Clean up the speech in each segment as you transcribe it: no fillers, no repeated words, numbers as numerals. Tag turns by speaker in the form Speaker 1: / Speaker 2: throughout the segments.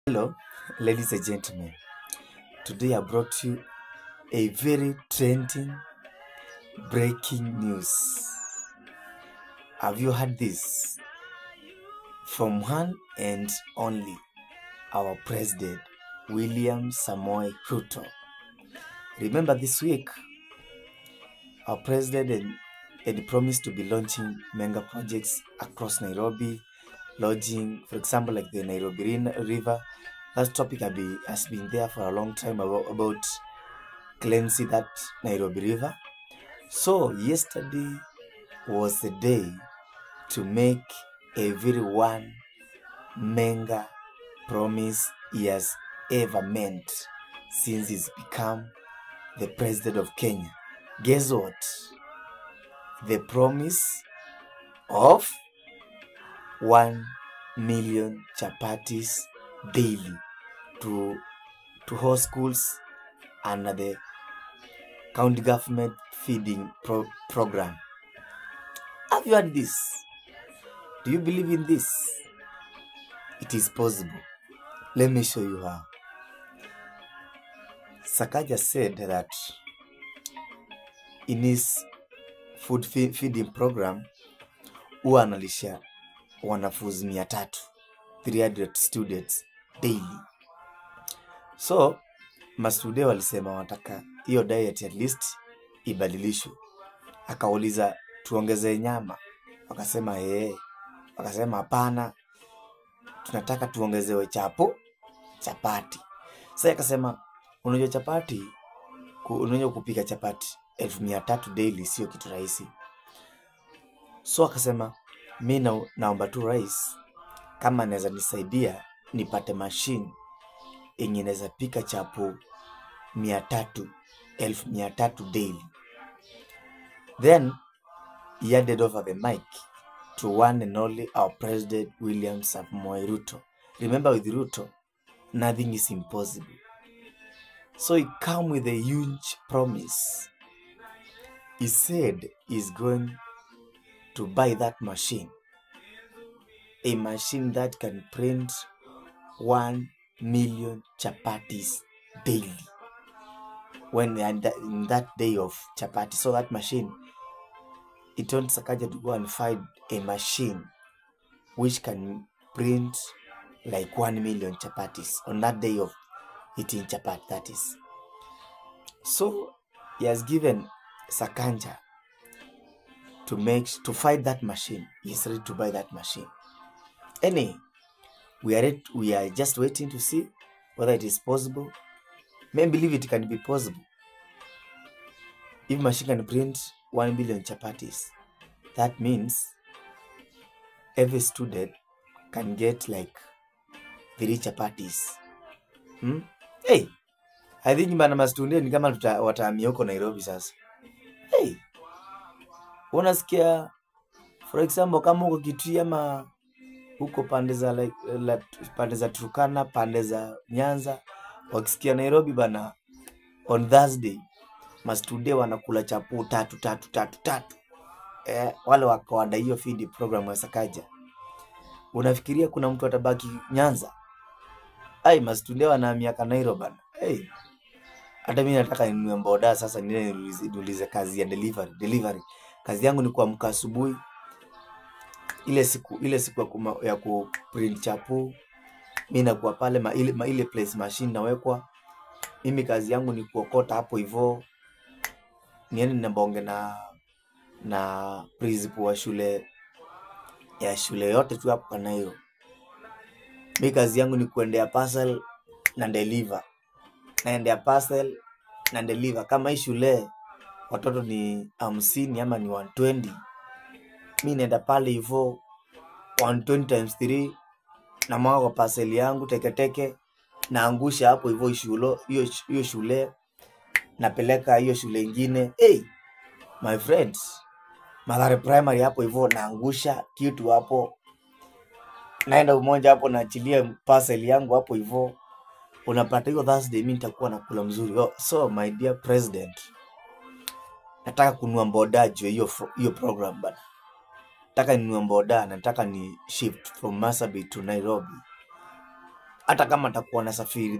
Speaker 1: Hello, ladies and gentlemen. Today I brought you a very trending breaking news. Have you heard this? From one and only our president, William Samoei Ruto. Remember this week, our president had promised to be launching mega projects across Nairobi, lodging, for example, like the Nairobi River. That topic has been there for a long time about cleansing that Nairobi River. So yesterday was the day to make everyone mega promise he has ever meant since he's become the president of Kenya. Guess what? The promise of 1 million chapatis daily to whole schools and the county government feeding program. Have you heard this? Do you believe in this? It is possible. Let me show you how. Sakaja said that in his food feeding program, huwa analisha wanafunzi 300, 300 students daily. So masude walisema wanataka hiyo diet at least ibadilishwe. Akauliza tuongeze nyama, wakasema eh, wakasema hapana, tunataka tuongezewe chapati. Sasa akasema unajua chapati, unajua kupika chapati 300,000 daily sio kitu rahisi. So akasema mi naomba tu rais kama anaweza nisaidia nipate machine yenye inaweza pika chapo 300, 300,000 daily. Then he handed over the mic to one and only our president William Samoei Ruto. Remember, with Ruto, nothing is impossible. So he came with a huge promise. He said he's going to buy that machine, a machine that can print 1 million chapatis daily. When in that day of chapati, so that machine, it told Sakaja to go and find a machine which can print like 1 million chapatis on that day of eating chapati, that is. So he has given Sakaja to find that machine. He's ready to buy that machine. Anyway, we are just waiting to see whether it is possible. May believe it can be possible. If machine can print 1 billion chapatis, that means every student can get like 3 chapatis. Hey, I think bana mastudio ni kama watahamia huko Nairobi sasa. Hey, unasikia for example kama uko Kitui ama huko pande za pande za Turkana, pande za Nyanza, wakisikia Nairobi bana, on Thursday mastude wanakula chapo 3 3 3 3. Wale wakaanda hiyo feed program ya Sakaja. Unafikiria kuna mtu atabaki Nyanza? Ai, mastude wanahamia Nairobi bana. Hey, hata mimi nataka ninunue boda sasa, niende niulize kazi ya delivery. Kazi yangu ni kuamka asubuhi ile siku ya ku print chapo, mimi nakuwa pale ile place machine nawekwa. Mimi kazi yangu ni kuokota hapo hivyo, niende nibonge na principal wa shule ya shule yote tu hapo Kanairo. Mimi kazi yangu ni kuendea parcel na deliver. Naendea parcel na deliver. Kama hii shule watoto ni 50 ama ni 120, mimi naenda pale hivyo 120 times 3 na mwaga kwa parcel yangu teketeke, naangusha hapo hivyo hiyo shule, napeleka hiyo shule nyingine. Hey, my friends, Mathare Primary hapo hivyo naangusha kitu hapo, naenda Umoja hapo naachilia parcel yangu hapo hivyo. Unapata hiyo Thursday mimi nitakuwa nakula mzuri. So my dear president, nataka kununua boda juu hiyo program bana. Nataka ninunue boda, nataka ni shift from Marsabit to Nairobi. Hata kama atakuwa nasafiri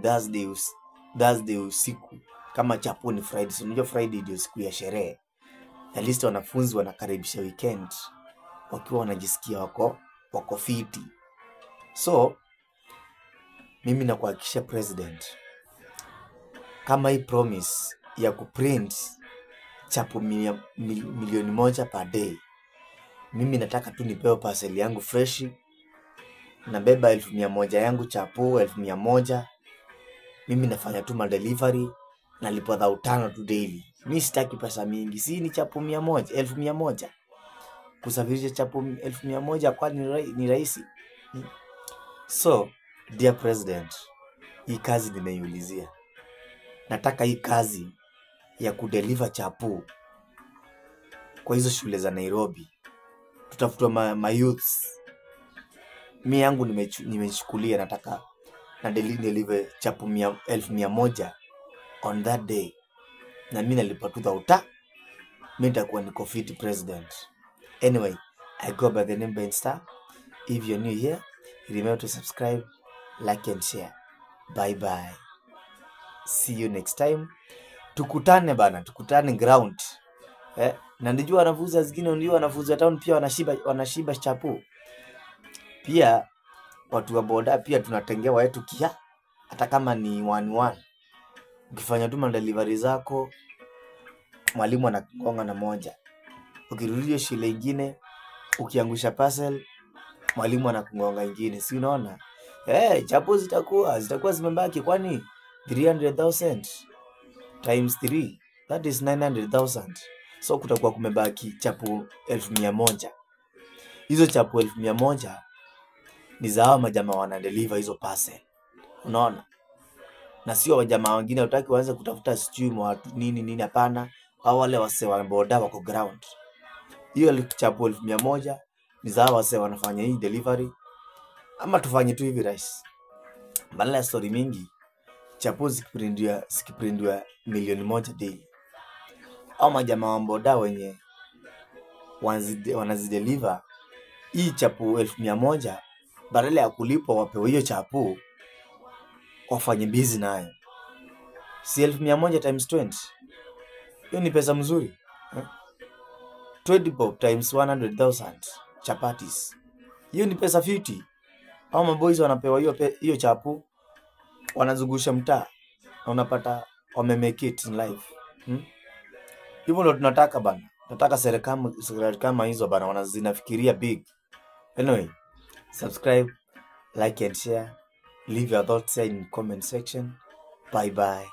Speaker 1: Thursday usiku, kama chapo ni Friday, so unajua Friday ndio siku ya sherehe. At least wanafunzi wanakaribisha weekend wakiwa wanajisikia wako fiti. So mimi nakuhakikishia president, kama hii promise ya kuprint chapo 1,000,000 per day, mimi nataka tu nipewe parcel yangu fresh, nabeba 100,000 yangu chapo 100,000. Mimi nafanya tu ma delivery, nalipwa 5,000 tu daily. Mimi sitaki pesa mingi, si ni chapo 100, 100,000. Kusafirisha chapo 100,000 kwani ni rahisi? So dear president, hii kazi nimeiulizia. Nataka hii kazi ya kudeliver chapo kwa hizo shule za Nairobi. Tutafutwa ma youths. Mi yangu nimechukulia, nataka na deliver chapo 100,000 on that day. Na mimi nalipa tu 5,000. Mimi nitakuwa niko fit president. Anyway, I go by the name Ben Star. If you're new here, remember to subscribe, like and share. Bye bye. See you next time. Tukutane bana, tukutane ground. Na nijua wanafunzi zingine, ndio wanafunzi wa town pia wanashiba chapo. Pia watu wa boda pia tunatengewa yetu kia, hata kama ni 1-1. Ukifanya tu delivery zako, mwalimu anakugonga na moja. Ukirudia shule nyingine, ukiangusha parcel, mwalimu anakugonga nyingine. Si unaona? Chapo zitakuwa zimebaki, kwani 300,000 times 3, that is 900,000. So kutakuwa kumebaki chapo 100,000. Hizo chapo 100,000 ni za hao majamaa wana deliver hizo parcel. Unaona? Na sio wajamaa wengine hutaki waanze kutafuta sijui watu nini nini, hapana. Hao wale wase wa boda wako ground. Hiyo chapo 100,000 ni za hao wase wanafanya hii delivery. Ama tufanye tu hivi rahisi. Badala ya story mingi, chapo zikiprindiwa 1,000,000 daily. Au majamaa wa boda wenye wanazideliver hii chapo 100,000, badala ya kulipwa wapewe hiyo chapo wafanye busy nayo. Si 100,000 times 20. Hiyo ni pesa mzuri. 20 bob times 100,000 chapatis. Hiyo ni pesa 50. Hao maboys wanapewa hiyo chapo, wanazungusha mtaa na unapata wame make it in life. Hivyo ndio tunataka bana. Tunataka serikali kama hizo bana, wanazinafikiria big. Anyway, subscribe, like and share. Leave your thoughts in comment section. Bye bye.